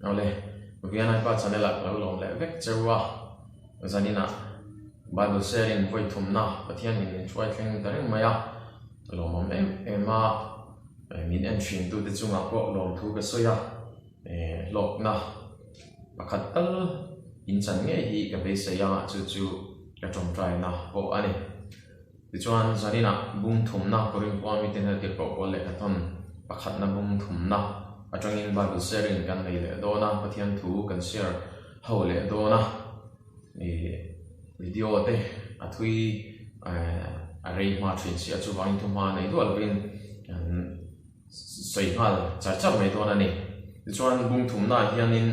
Awle, Vianai Pa channel ah ka lo lawm leh vek cheu a, zanin ah Bible sharing vawi thumna Pathian in min hruai thleng ta reng mai a, ka lawmawm em em a, min en thin tu te chungah pawh lawmthu ka sawi a, hlawkna pakhat tal in chan ngei hi ka beisei a, chu chu ka tawngtaina pawh a ni. Tichuan, zaninah bung thumna Korin khua mite hna tirhkoh pawl lehkha thawn pakhatna bung thumna atangin Bible sharing kan nei leh dawn a, Pathian thu kan share ho leh dawn a, ih video te a thui a rei hma thin si a, chuvangin thuhma nei duah lovin kan sawi nghal char char mai dawn a ni. Tichuan, bung thumnaah hianin.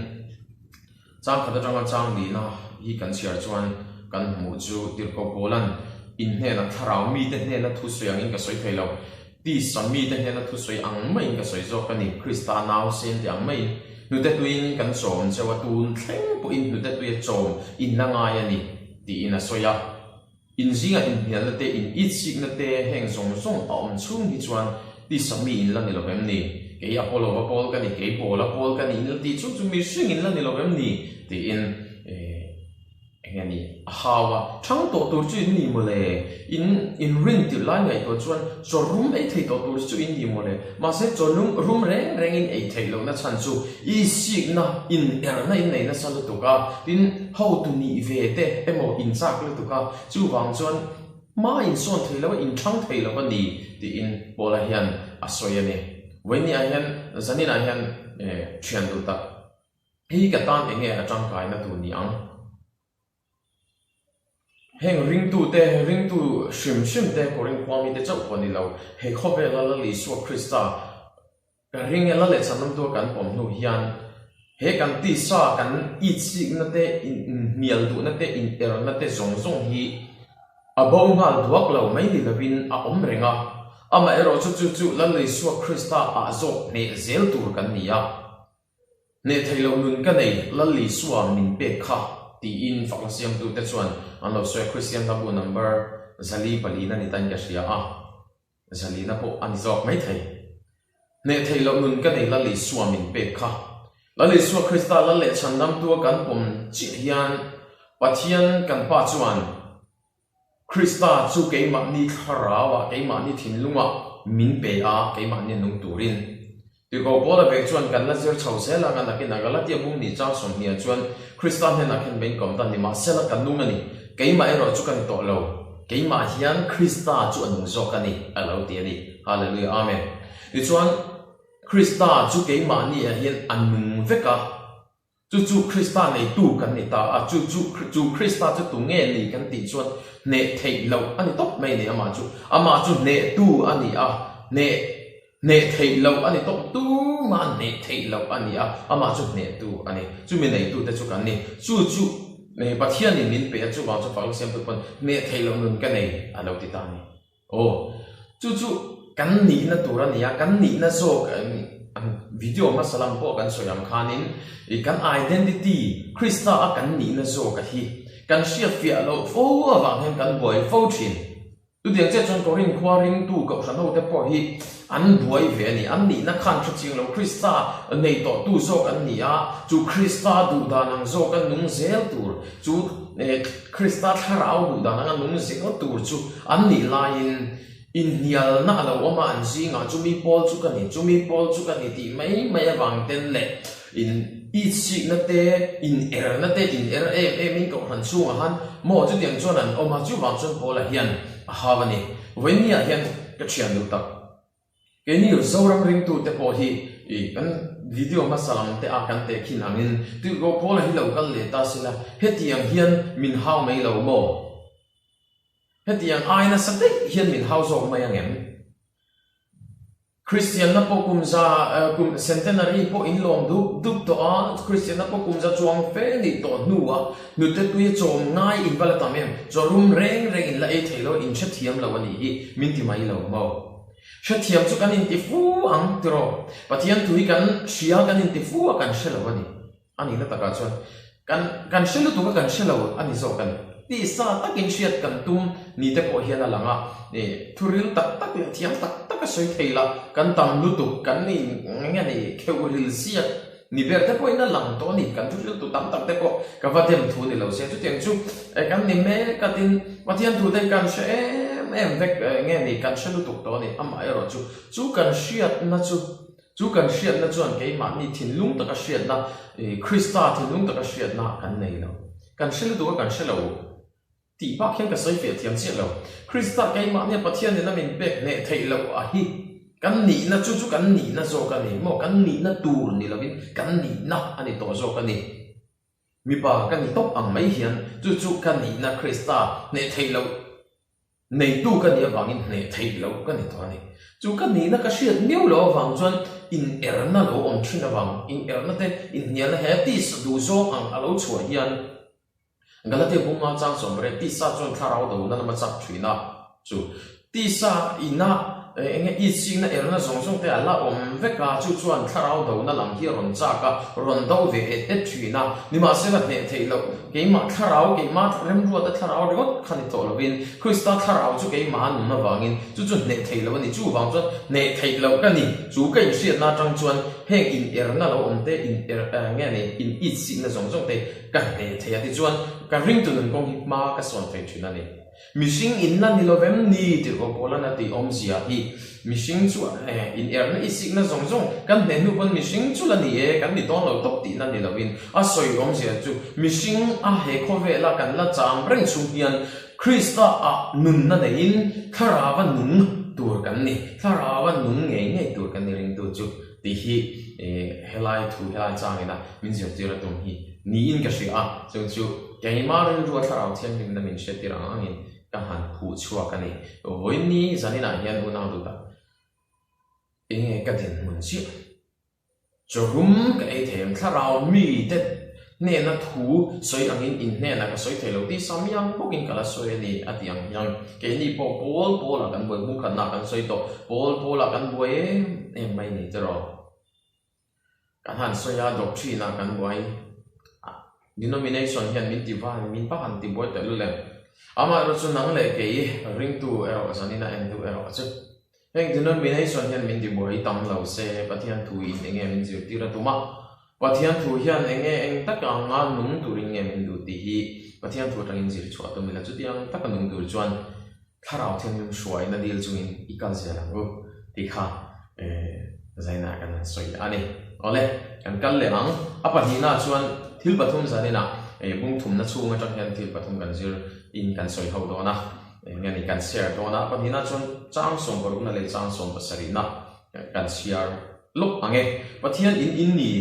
Chang khat atanga chang nihna hi kan chhiar chuan kan hmuh chu Tirhkoh Paula'n in hnena thlarau mite hnena thusawi angin ka sawi thei lo, tisa mite hnena thusawi ang maiin ka sawi zawk a ni, Krista nau sen te ang maiin hnute tuiin kan chawm cheu a, tun thleng pawhin hnute tuia chawm in la ngai a ni, tiin a sawi a. In zingah inhnialna te, in itsikna te heng zawng zawng a awm chhung hi chuan tisa mi in la ni lo vem ni? Kei Apollo-va pawl ka ni, kei Paula pawl ka ni in la tih chung chu mihring in la ni lo vem ni? tiin eng nge ni a hau a, Thang tawh tur chu in ni maw le? In in rin tirh lai ngaihtuah chuan chaw rum ei thei tawh tur chu in ni maw le? Mahse chaw lum rum reng rengin ei theih lohna chhan chu i sikna in erna in nei nasa lutuk a, tin hotu nih ve te emaw in chak lutuk a, chuvang chuan hma in sawn thei lo a, in thang thei lo a ni tiin Paula hian a sawi a ni. Vawinia hian zaninah hian thian duh tak hi ka tan enge a tangkaina tur ni ang? Heng ringtute, ringtu hrim hrim te, Korin khua mite chauh pawh ni lo, he khawvela Lal Isua Krista ka ring e, Lal leh Chhandamtua kan pawm hnu hian he kan tisa, kan itsikna te, inhnial duhna te, inerna te zawng zawng hi a bo nghal duak lo mai ni lovin a awm reng a. Amaherawhchu chu chu Lal Isua Krista ah zawk hneh zel tur kan ni a. Hneh theih loh nun ka nei, Lal Isua min pek kha, tiin fakna siamtute chuan an lo sawi a, Kristian hlabu number 404 na ni tain ka hria a, zalina pawh a ni zawk mai thei. Hneh theih loh nun ka nei, Lal Isua min pek kha. Lal Isua Krista Lal leh Chhandamtua kan pawm chiah hian Pathian kan Pa chuan Krista chu keimahni thlarauah, keimahni thinlungah min pe a, keimahni nung turin. Tirhkoh Paula vek chuan kan la zir chho zel ang a, nakin a Galatia bung ni chang 20 ah chuan Krista hnenah khen bein kawm ta ni mahsela ka nung a ni, keimah erawh chu ka ni tawh lo, keimah hian Krista chu a nung zawk a ni, a lo ti a ni. Hallelujah Amen. Tichuan, Krista chu keimahni ah hian a nung vek a. Chu chu Krista neitu kan ni ta a, chu chu chu Krista chu tu nge ni kan tih chuan hneh theih loh a ni tawp mai a ni amah chu. Amah chu hnehtu a ni a, hneh hneh theih loh a ni tawp, tumah hneh theih loh a ni a, amah chu hnehtu a ni. Chumi neitute chu kan ni. Chu chu Pathianin min pe a, chuvang chu Fakna Siamtu pawn hneh theih loh nun ka nei a lo ti ta a ni. Aw, chu chu kan nihna tur a ni a, kan nihna zawk video hmasa lam pawh kan sawi ang khanin i kan identity, Krista a kan nihna zawk a hi kan hriatfiah loh fo avang hian kan buai fo thin. Chutiang chiah chuan Korin khua ringtu kohhran ho te pawh hi an buai ve a ni, an nihna khan hre chiang lo, Krista nei tawhtu zawk an ni a, chu Krista duhdan ang zawka nung zel tur chu Krista thlarau duh dan anga nung zel tur chu an nih laiin inhnialna a lo awm a, an zingah chumi pawl chu ka ni, chumi pawl chu ka ni tih mai mai avang ten leh in itsikna te, in erna te, in er em em in kohhran chhungah khan maw chutiang chuan an awm a, chuvang chuan Paula hian a hau a ni. Vawinia hian ka thian duh tak. Keini Zoram ringtute pawh hi i kan video hmasa lam te a kan tehkhin angin Tirhkoh Paula hi lo kal leh ta sela hetiang hian min hau mai lo maw? Hetiang ai nasa daih hian min hau zawk mai angem? Kristianna pawh kum za kum centenary pawh in lawm dup dup tawh a, Kristianna pawh kum za chuang fe nih tawh hnuah hnute tui a chawm ngai in va la tam em? Chaw rum reng reng in la ei thei lo, in hrethiam lo a nih hi min ti mai lo maw? Hrethiam chu kan inti fu ang tiraw? Pathian thu hi kan hria kan inti fu a kan hre lo a ni. A nihna takah chuan kan kan hre lutuk a kan hre lo a ni zawk a ni. Tisa takin hriat kan tum ni te pawh hian a lang a, thuril tak tak leh thiam tak tak a sawi thei la, kan tam lutuk kan in eng nge ni kheuh ril ziak. Ni ber te pawhin a lang tawh a ni. Kan thu hriltu tam tak te pawh ka va dem thu ni lo se. Chutiang chu kan ni mek a tin Pathian thu te kan hre em em vek nge ni kan hre lutuk tawh a ni. Amaherawh chu chu kan hriatna chu chu kan hriatna chuan keimahni thinlung taka hriatna Krista thinlung taka hriatna kan nei lo. Kan hre lutuk a kan hre lo. Tih bak hian ka sawi fiah thiam chiah lo. Krista keimahnia Pathian in a min pek hneh theih loh a hi kan nihna chu chu kan nihna zawk a ni maw? Kan nihna tur ni lovin kan nihna a ni tawh zawk a ni. Mipa ka ni tawp ang mai hian chu chu ka nihna Krista hneh theih loh neitu ka nih avangin hneh theih loh ka ni tawh a ni. Chu ka nihna ka hriat miau loh avang chuan inerna lo awm thin avang, inerna te inhnialna he tisa duhzawng ang a lo chhuah hian Galatia bunga chang 18 tisa chuan thlarau dona lama chak thin a, chu tisa ina eng nge itsikna erna zawng zawng te a la awm vek a, chu chuan thlarau dona lam hi a rawn chak a, rawn do ve et et thin a, nimahsela hneh theih loh keimah thlarau keimah remruata thlarau ringawt kha ni tawh lovin Krista thlarau chu keimah a nun avangin chu chu hneh theih loh a ni, chuvang chuan hneh theih loh ka ni, chu ka inhriatna atang chuan heng in erna lo awm te in er nge ni in itsikna zawng zawng te Ka hneh thei a tichuan ka ringtu nun kawng hi hma ka sawn thei thin a ni. Mihring in la ni lovem ni tirhkoh Paula'n a tih awmzia hi mihring chu in erna i sikna zawng zawng kan hneh hnu pawn mihring chu la ni e kan ni dawn lo tawp tihna ni lovin a sawi awmzia chu mihring a he khawvela kan la cham reng chhung hian Krista ah nunna neiin thlarava nung tur kan ni, thlarava nung ngei ngei tur kan ni ringtu chu. Tih hi helai thu helai changin a min zirtir a tum hi niin ka hria a, chung chu keimah rilrua thlarau thianghlimna min hriattir ang angin ka han phuh chhuak a ni. Vawiinni zaninah hian unau duh tak enge ka dinhmun chiah? Chawrum ka ei thei em? Thlarau mite hnena thu sawi angin in hnenah ka sawi thei lo tih sam iang bawkin ka la sawi a ni a tih ang hian keini pawh pawl pawlah kan buai hmungkhatnaah kan sawi tawh pawl pawlah kan buai em em mai ni tiraw kan han sawi a doctrine ah kan buai denomination hian min ti va min va han ti buai tehlul em amaherawhchu chu nang leh kei ringtu erawh zanin a entu erawh chu Heng denomination hian min tibuai tam lo se, Pathian thu in enge min zirtir a tum a, Pathian thu hian enge eng taka anga nung turin nge min duh tih hi Pathian thu atangin zir chhuah tum ila, chutiang taka nung tur chuan Thlarau Thianghlim hruaina dil chungin i kal zel ang u tih kha zainah kan han sawi a ni. Awle, kan kal leh ang. A pahnihna chuan thil pathum zaninah bung thumna chhung atang hian thil pathum kan zir in kan sawi ho dawn a. Eng nge ni kan share dawn a, pahnihna chuan chang sawmparukna leh chang sawmpasarihna kan chhiar lawk ang e. Pathian in in ni,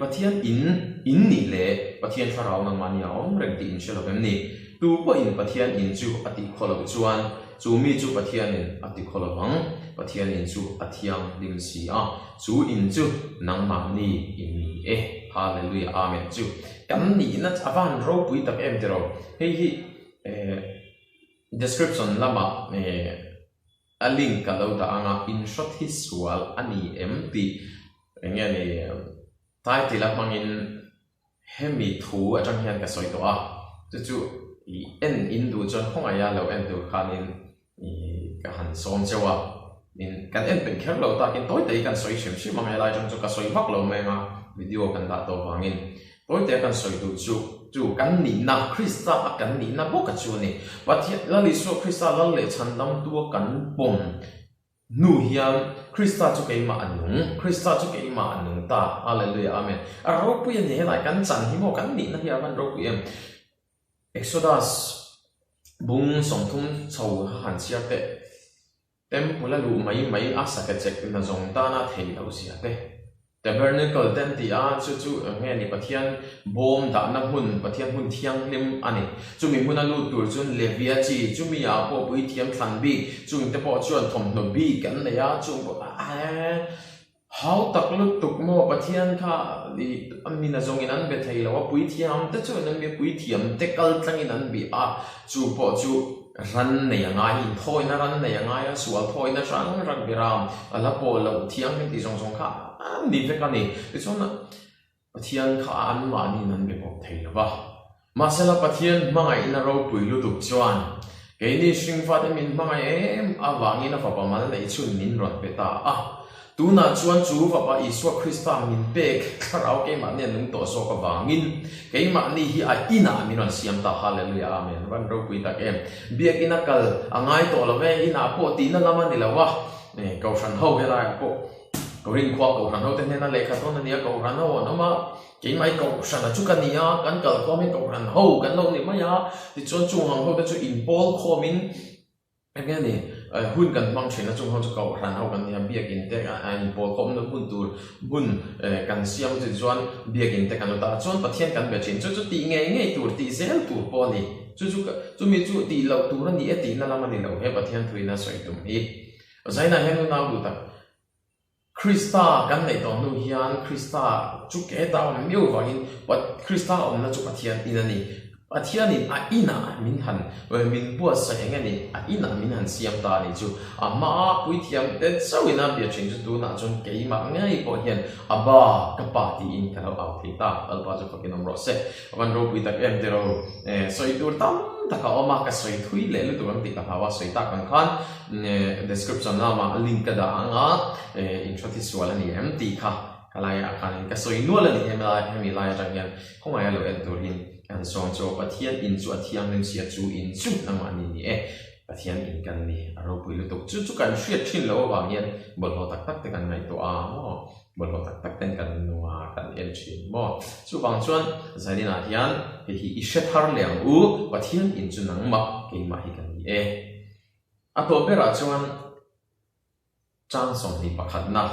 Pathian in in nih leh Pathian thlarau nangmahni a awm reng tih in hre lo vem ni? Tu pawhin Pathian in chu a tih khaw loh chuan chu mi chu Pathianin a ti khaw lo vang. Pathian in chu a thianghlim si a, chu in chu nangmahni in ni e. Hallelujah Amen chu kan nihna a van ropui tak em tiraw? Hei hi eh. Description lamah a link ka lo dah ang a, in hrawt hi sual a ni em tih eng nge ni title a hmangin hemi thu atang hian ka sawi tawh a, chu chu i en in duh chuan khawngaih a lo en tur khanin ka han sawm cheu a, in kan en peih kher lo takin tawi te kan sawi hrim hrim ang helai atang chu ka sawi vak lo mai ang a, video kan dah tawh vangin. Tawite kan sawi duh chu, chu kan nihna, Krista a kan nihna bawka chu a ni. Pathian, Lal Isua Krista Lal leh Chhandamtua kan pawm hnu hian Krista chu keimah a nung, Krista chu keimah a nung ta. Hallelujah, Amen. A ropui a ni, helai kan chan hi maw, kan nihna hi a van ropui em. Exodus bung 30 chho han chhiar teh. Temple a luh mai mai a sakechek na zawng tana theih loh zia te. Tabernacle te an ti a, chu chu eng nge ni Pathian bawm dahna hmun, Pathian hmun thianghlim a ni. Chumi hmuna lut tur chuan Levia chi, chumi ah pawh puithiam thlan bik, chung te pawh chuan thawmhnaw bik an nei a, chung pawh ae. Hau tak lutuk maw Pathian kha i a min a zawngin an be thei lo a, puithiam te chuan an bia, puithiam te kal tlangin an bia a, chu pawh chu ran nei a ngai, inthawina ran nei a ngai a, sual thawina hrang hrang biram a la pawh loh thianghlim tih zawng zawng kha an ni vek a ni. Tichuan Pathian kha anmahniin an be bawk thei lo va. Mahsela Pathian hmangaihna ropui lutuk chuan keini hringfate min hmangaih em avangin a fapa mal neih chhun min rawn pe ta a. Tunah chuan chu Fapa Isua Krista min pek thlarau keimahni a nung tawh zawk avangin keimahni hi a inah min rawn siam ta. Hallelujah Amen. Van ropui tak em. Biakina kal a ngai tawh lo e, inah pawh tihna lam a ni lo a, Kohhran ho helaiah pawh Korin khua Kohhran ho te hnena lehkha tawn a ni a, Kohhran ho an awm a, keimah hi Kohhrana chu ka ni a, kan kal khawmin Kohhran ho kan lo ni mai a, tichuan chung ang ho te chu inpawl khawmin Eng nge ni, hun kan hmang thin a, chung ho chu Kohhran ho kan nia, biakinn te a inpawl khawmna hmun tur hmun kan siam chu tichuan biakinn te kan lo ta a, chuan Pathian kan be thin. Chu chu tih ngei ngei tur, tih zel tur pawh a ni. Chu chu chumi chu tih loh tur a ni e tihna lam a ni lo he Pathian thuin a sawi tum hi. Zainah hian unau duh tak, Krista kan neih tawh hnu hian Krista chu ke ta awm miau vangin Krista awmna chu Pathian in a ni. Pathianin a inah min han min buatsaih eng a ni, a inah min han siam ta a nih chu. A hmaa puithiam te chauhin a bia thin chu tunah chuan keimah ngei pawh hian Abba, ka pa tiin ka lo au thei ta. Lalpa chu fakin awm rawh se. A van ropui tak em tiraw? Sawi tur tam tak a awm a, ka sawi thui leh lutuk ang tih ka hlau a, sawi tak ang khan description lamah link ka dah ang a, intro thi sual a ni em tih kha ka laiah khanin ka sawi nual a ni hemi lai hemi lai atang hian khawngaih a lo en tur hin kan sawm chu Pathian in chu a thianghlim sia chu in chu nangmah ni ni e Pathian in kan ni a ropui lutuk chu chu kan hriat thin loh avang hian bawlhhlawh tak tak te kan ngaihtuah a maw. Bawlhhlawh tak tak ten kan nung a, kan en thin maw? Chuvang chuan Zaninah hian hei hi i hre thar leh ang u, Pathian in chu nangmah, keimah hi kan ni e. A tawh berah chuan chang 21na,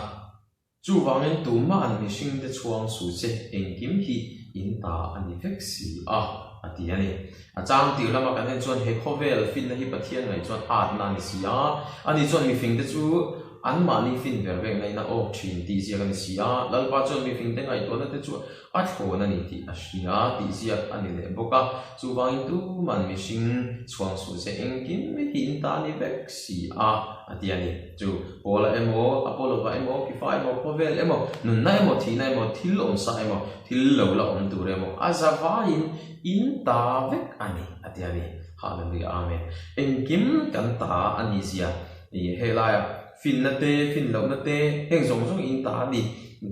Chuvangin tumah mihringte chhuang su che engkim hi in ta a ni vek si a, a ti a ni. A chang tir lama kan en chuan he khawvel finna hi Pathian ngaih chuan atna a ni si a, ani chuan mifingte chu Anmahni fin ber vek nain a awk thin tih ziak a ni si a, Lalpa chuan mifingte ngaihtuahna te chu a thlawn a ni tih a hria tih ziak a ni leh bawk a. Chuvangin tuman mihring chhuang suh se engkim hi in ta ni vek si a, a ti a ni. Chu Paula emaw, Apollo-va emaw, Kifa emaw, khawvel emaw, nunna emaw, thihna emaw, thil awmsa emaw, thil lo la awm tur emaw a zavaiin in ta vek a ni, a ti a ni. Hallelujah Amen. Engkim kan ta a ni zia. Ih helaiah finna te, fin lohna te, heng zawng zawng in ta a ni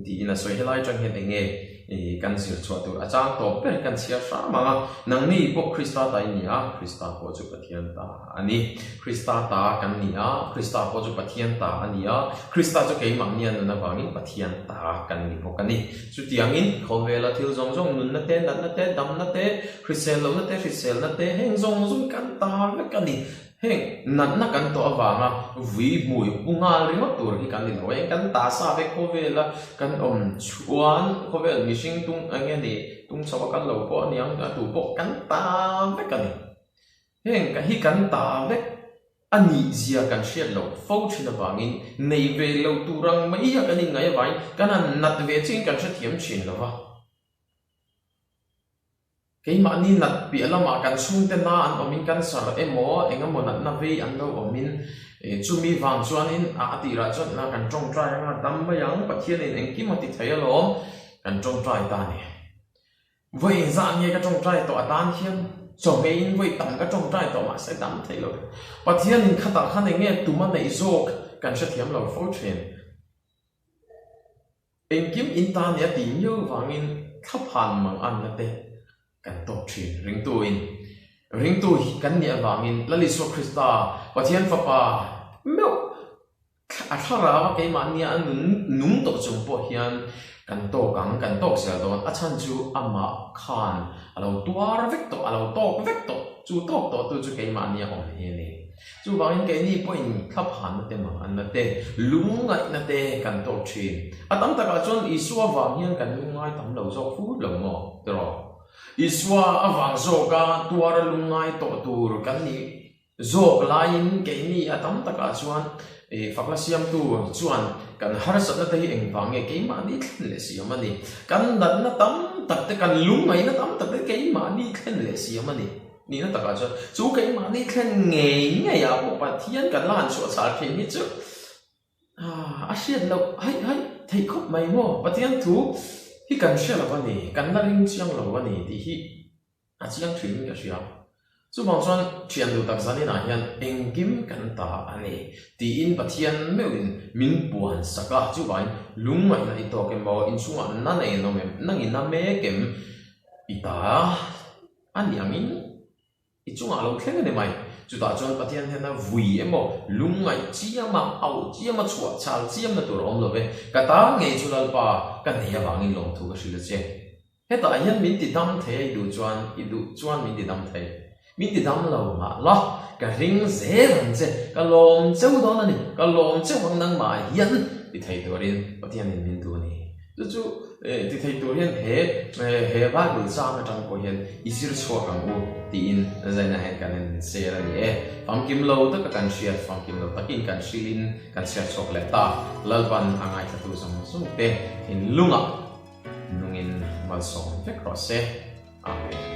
tiin a sawi. Helai atang hian eng nge ih kan zir chhuah tur a chang tawp ber kan chhiar hram ang a, nangni pawh Krista ta in ni a, Krista pawh chu Pathian ta a ni. Krista ta kan ni a, Krista pawh chu Pathian ta a ni a, Krista chu keimahnia nun avangin Pathian ta kan ni bawk a ni. Chutiangin khawvela thil zawng zawng nunna te, natna te, damna te, hrisel lohna te, hriselna te, heng zawng zawng kan ta vek a ni. Heng natna kan tawh avanga vui hmui pu nghal ringawt tur hi kan ni lo e. Kan ta sa vek khawvela kan awm chuan khawvel mihring tung eng nge ni tung chho a kal lo pawh a niang a tu pawh kan ta vek a ni. Heng hi kan ta vek a nih zia kan hriat loh fo thin avangin nei ve lo tur ang mai a kan inngaih avangin kan han nat ve chiin kan hrethiam thin lo va. Keimahni nat piah lamah kan chhungte na an awmin cancer emaw eng emaw natna vei an lo awmin chumi vang chuanin a tirah chuan na kan tawngtai anga dam mai ang Pathianin engkim a ti thei alawm kan tawngtai ta a ni. Vawi engzah nge ka tawngtai tawh atan hian chawhmeiin vawi tam ka tawngtai tawh mahse dam thei lo. Pathianin khatah khan eng nge tum a neih zawk kan hrethiam lo fo thin. Engkim in ta nia tih miau vangin thlaphan mang anna te kan tawk thin. Ringtu in ringtu hi kan nih avangin Lal Isua Krista Pathian Fapa meuh a thlarau a keimahnia a nun nung tawh chung pawh hian kan tawk ang, kan tawk zel dawn. A chhan chu amah khan a lo tuar vek tawh, a lo tawk vek tawh. Chu tawk tawh tu chu keimahnia awm hi a ni. Chuvangin keini pawhin thlaphanna te manganna te, lungngaihna te kan tawk thin. A tam takah chuan Isua vang hian kan lungngai tam lo zawk fur lo maw? Tiraw? Isua avang zawka tuara lungngai tawh tur kan nih zawk laiin keini a tam takah chuan fakna siamtu chuan kan harsatna te hi engvang nge keimahni thlen leh siam a ni. Kan natna tam tak te, kan lungngaihna tam tak te keimahni thlen leh siam a ni. Nihna takah chuan chu keimahni thlen ngei ngei ah pawh Pathian kan la han chhuah chhal thin hi chu a hriat loh haih haih theih khawp mai maw? Pathian thu hi kan hre lo a ni, kan la ring chiang lo a ni tih hi a chiang thin in ka hria. Chuvang chuan thian duh tak zaninah hian engkim kan ta a ni tiin Pathian meuhin min puan sak a, chuvangin lungngaihna i tawk emaw inchhungah na nei an awm em, nangin na mek em i ta a ni angin i chungah a lo thleng a ni mai. Chutah chuan Pathian hnena vui emaw lungngaih chiama auh chiama chhuah chhal chiamna tur a awm lo ve, ka ta ngei chu Lalpa ka nei avangin lawmthu ka hrilh a che. Hetah hian min ti dam thei a i duh chuan i duh chuan min ti dam thei. Min ti dam lo mah la, ka ring zel ang che, ka lawm cheu dawn a ni, ka lawm cheu ang nangmah hian ti thei turin Pathianin min duh a ni. Chu chu ti thei tur hian he he Bible chang atang pawh hian i zir chhuak ang u tiin zaina hian kan en ser a ni e. Famkim lo taka kan hriat, famkim lo takin kan hrilhin kan chhiar chhuak leh ta. Lalpan a ngaithlatu zawng zawng te thinlungah Nungin malsawm vek rawh se. Amen.